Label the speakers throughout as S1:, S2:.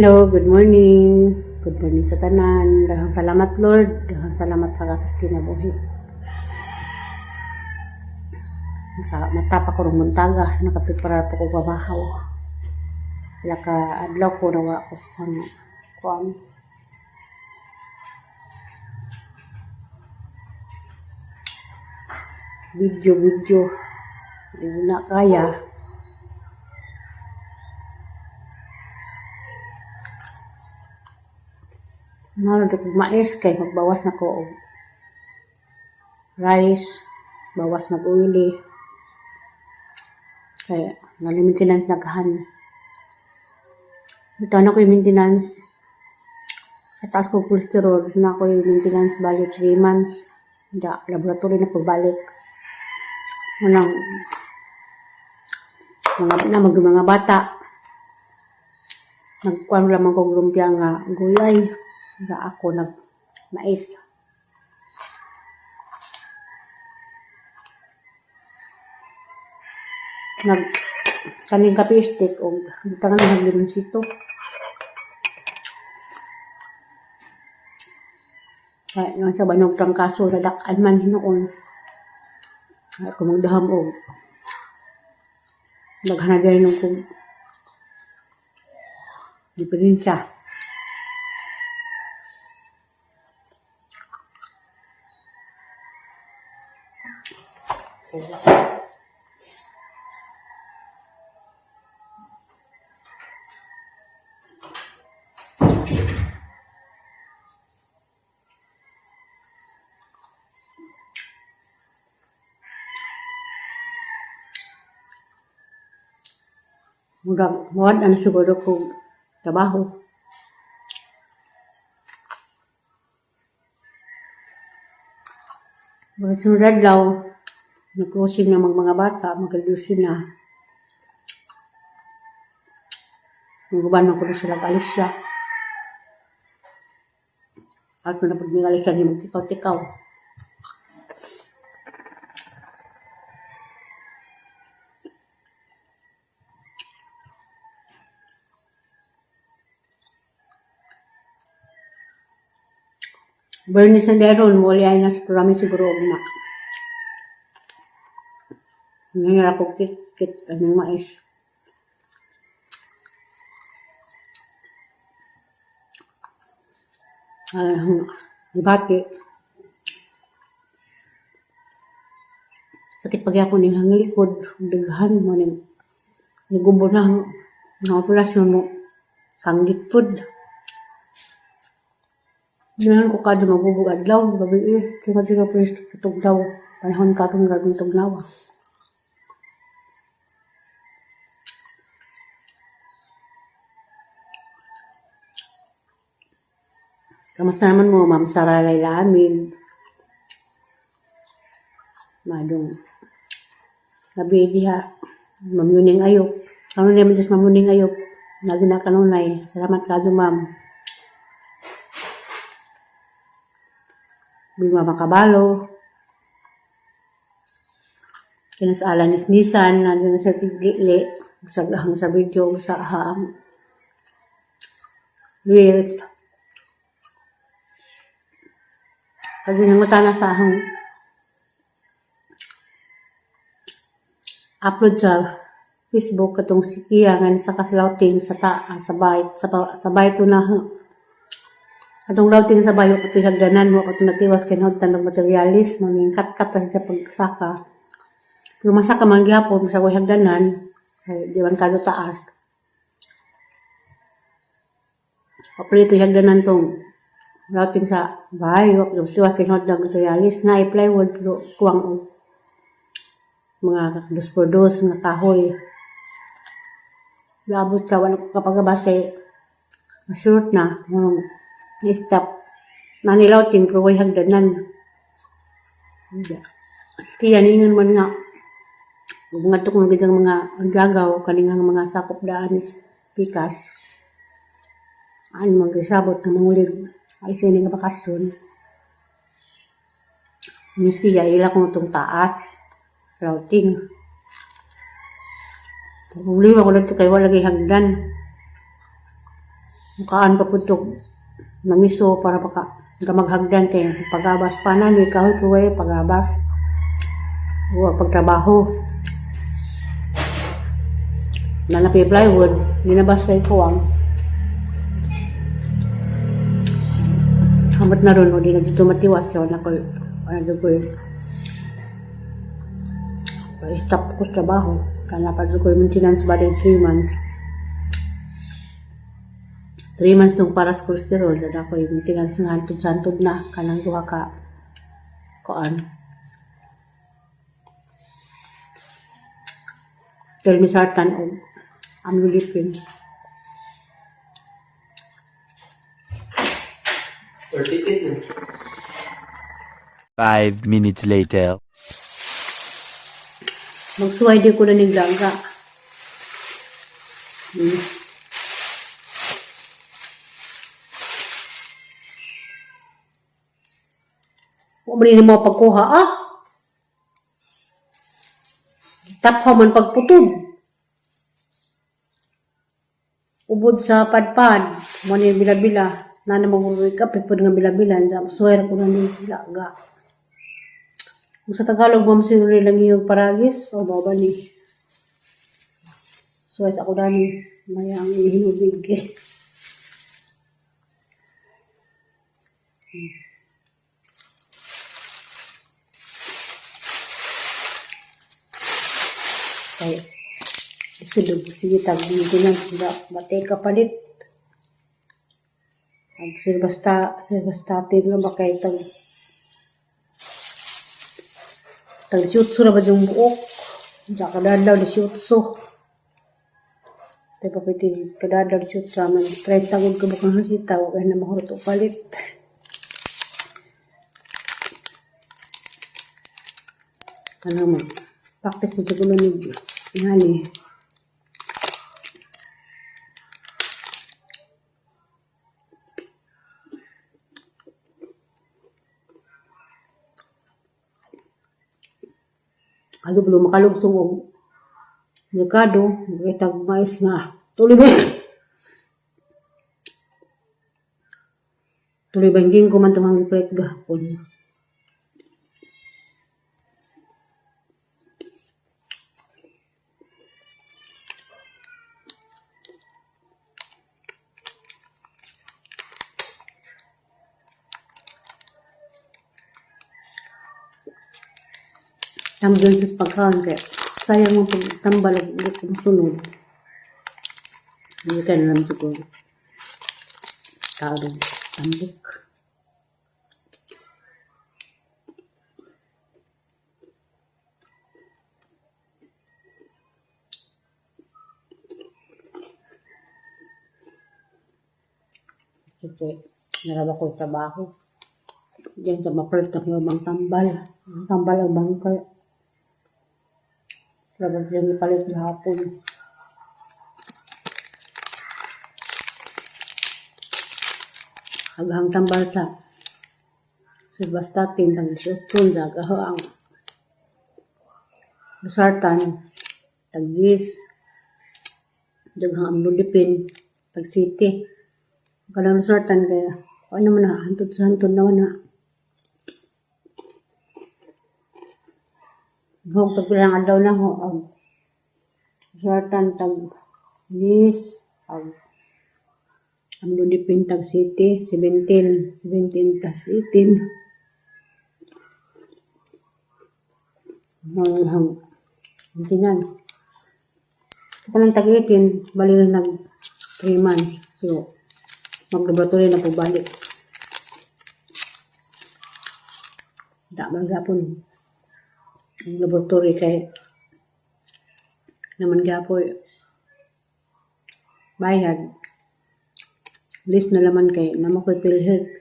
S1: Hello, good morning. Good morning sa tanan. Daghang salamat, Lord. Daghang salamat sa kasas kinabuhi. Naka, mata pa ko rong buntaga. Nakapreparar pa ko pamahaw. Wala ka adlaw ko nawa ko sa kuan. Video, video. Hindi na kaya. Ano na mais kay magbawas na ko og rice, bawas na oily. Kay ngali maintenance naghan. Ito na ko yung maintenance. Sa taas ko cholesterol, na ko yung maintenance bali 3 months. Da, laboratory na pagbalik. Unang mga na mag mga bata. Nagkuan lamang kog lumpia nga gulay. Sa ako nag mais. Nag kaning kape stick og butangan ng limonsito. Kaya yung sa banog trangkaso nadak-an man hinuon. Ay ko magdahom og daghan na dahil nung kong diferensya. Murag muad na siguro kog trabaho. Mga sunod adlaw, nag-crossing na mga bata, mag-graduation na. Ang ko na sila Alicia. At na pag mga Alicia ni magtikaw-tikaw. Bernice na deron, muli ay nasa marami siguro og na. Ngayon ako kit-kit, anong mais. Dibati. Sakit pag ako ning hanglikod, daghan mo ning nigubo na ang mga operasyon mo. Kanggit pod. Dinahan ko kada magubog adlaw, gabi eh. Tinga-tinga po yung tugnaw. Panahon karon gagawin tugnaw. Kamusta naman mo, Ma'am Sara Layla Amin? Madong gabi diha. Ma'am Yuning Ayok. Ano naman Diyos Ma'am Yuning Ayok. Lagi na kanunay. Salamat kayo, Ma'am. Bima Makabalo. Kinasala ni Nisan. Nandun na sa tigli. Sa, hang sa video. Sa hang reels. Pag na sa hang upload sa Facebook katong si Kia nga sa kaslauting sa ta sa bay sa, sa bay to na atong lauting sa bayo kato hagdanan mo kato nagtiwas kay hod tanong materialis maming kat-kat ta sa pagsaka pero masaka man gyapon sa way hagdanan ay di man kado taas. Kaprito hagdanan tong routing sa bahay wa tiwas kay hod materialis na plywood pero kuwang og mga dos por dos nga kahoy. Labot sa wala ko kapagabas kay na-short na nung ni-stop. Nanilauting pero way hagdanan. Kaya ningon man nga ug ngadto ko mga mga gagaw kaning mga sakop daan is pikas. Ano man gisabot nga mangulig ay sini nga bakasyon. Miski ila ko itong taas routing. Problema ko dito kay wala kay hagdan. Mukaan pa pud tog nangiso para baka maghagdan kay pagabas pa na ni kahoy kuway pagabas. O pagtrabaho. Na na plywood, ginabas kay kuwang. Hamot na ron, o di na dito matiwas kaya na ko, ano ko, stop ko sa trabaho. Kaya pa ko maintenance ba 3 months. 3 months nung para sa cholesterol, dada ko yung maintenance nga hantod-santod na, kanang duha ka, kuan. Telmisartan o amlodipine.
S2: 38 na.
S3: 5 minutes later.
S1: Magsuway din ko na ning langga. Wa man ni mo pagkuha ah. Tapha man pagputod. Ubod sa padpad, mo ni bila-bila. Na na mag-wake up, ipod nga bila-bila. Sa suway ko na ning langga. Kung sa Tagalog, ma'am, siguro lang yung paragis o baba ni. So, sa ako dani, may ang ihinubig. Kaya, sulog, sige, tag, maintenance, batay ka palit. Ag sirbasta, sirbastatin nga ba kay tag tag 18 na ba yung buok? Diya kadadlaw 18. Tayo papiti kadadlaw 18 man. 30 gud ka bukang hasita wa kay na mahurot og palit. Ano mo? Practice na siguro ni ngani. Ato pero makalugsong og merkado, itag mais nga. Tuloy ba? Tuloy ba yung ko man itong plate gahapon. Tambal sa pagkaon kaya sayang mo pagtambal og di ko mosunod. Hindi ka na lang siguro. Tawag tambok. Kasi naraba ko trabaho. Diyan sa mapalit na bang tambal. Ang tambal ang bangkay. Dapat yung ipalit gahapon. Aghang tambal sa Simvastatin tag 18 dagaho ang Losartan tag 10, daghang amlodipine tag 7. Kanang Losartan kaya ano man na hantod sa hantod naman na. Hog tag pilang adlaw na ho ang Losartan tag 10, ang amlodipine tag 7, 17, 17 plus 18. Mga maintenance. Kanang tag 18, bali na nag 3 months. So, mag-laboratory na po balik. Da man gapon. Ang laboratory kay naman gapoy bayad. List na laman kay nama ko'y PhilHealth.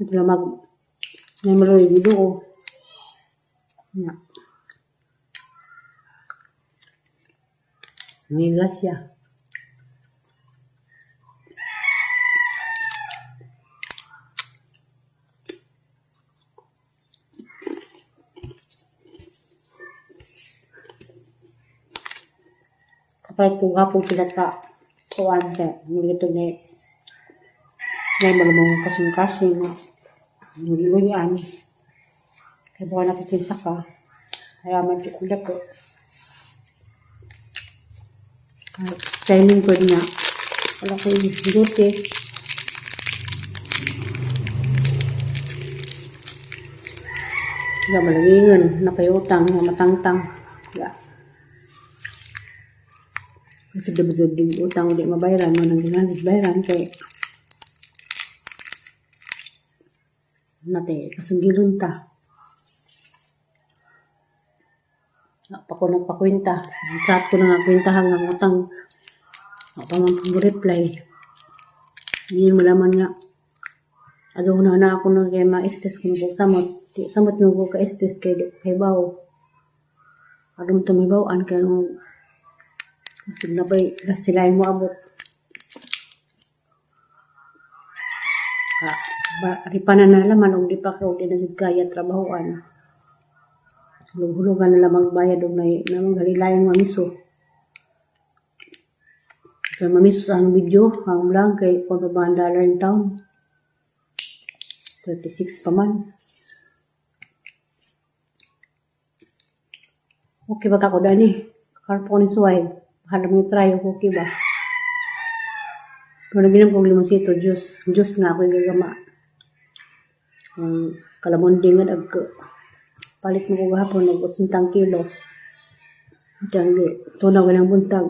S1: Ito lang mag may maluoy giduo. Na. May grasya. Kapag kung hapon sila ka, kuan siya, nilito ni ngay malamang kasing-kasing, niluyan. Kaya baka nakikinsa ka, kaya man ko ko. Timing ko niya. Wala ko yung duty. Kaya malagingan, napayutang, matangtang. Ya. Kasi dapat utang ulit mabayaran mo nang ginagit bayaran kay nate kasugilon ta. Pa ko nagpakwenta. Chat ko na nga kwenta hanggang utang. Pa man reply. Ngayon malaman nga. Ado na na ako na kay ma-stress ko ko samot. Di samot mo ko ka-stress kay di kay bawo. Aron tumibaw-an kay nung Masig na ba'y sila mo abot. Ba, ripanan na laman og di pa ka og di na jud kaya trabahoan. Hulog-hulugan na lamang bayad og nay namang halilayang mamiso. Kay mamiso sa ang video, ang vlog kay kung pa ba ang dollar in town. 36 pa man. Okay ba ka ko dani? Karon ko ni suway. Bahala mo try okay ba? Pero naginom kong limonsito juice. Juice nga ako yung gagama. Ang kalamundi nga nag palit mo ko gahapon og 80 kilo. Dahil tunaw ng buntag.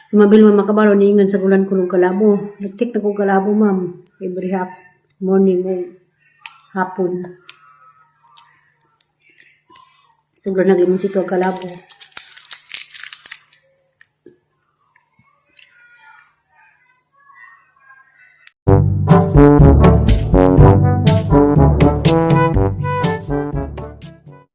S1: Si Mabil man makabalo niingan sa gulan ko ng kalabo. Nagtik na ko kalabo, ma'am. Every half morning o hapon. Suglan naglimonsito ang kalabo.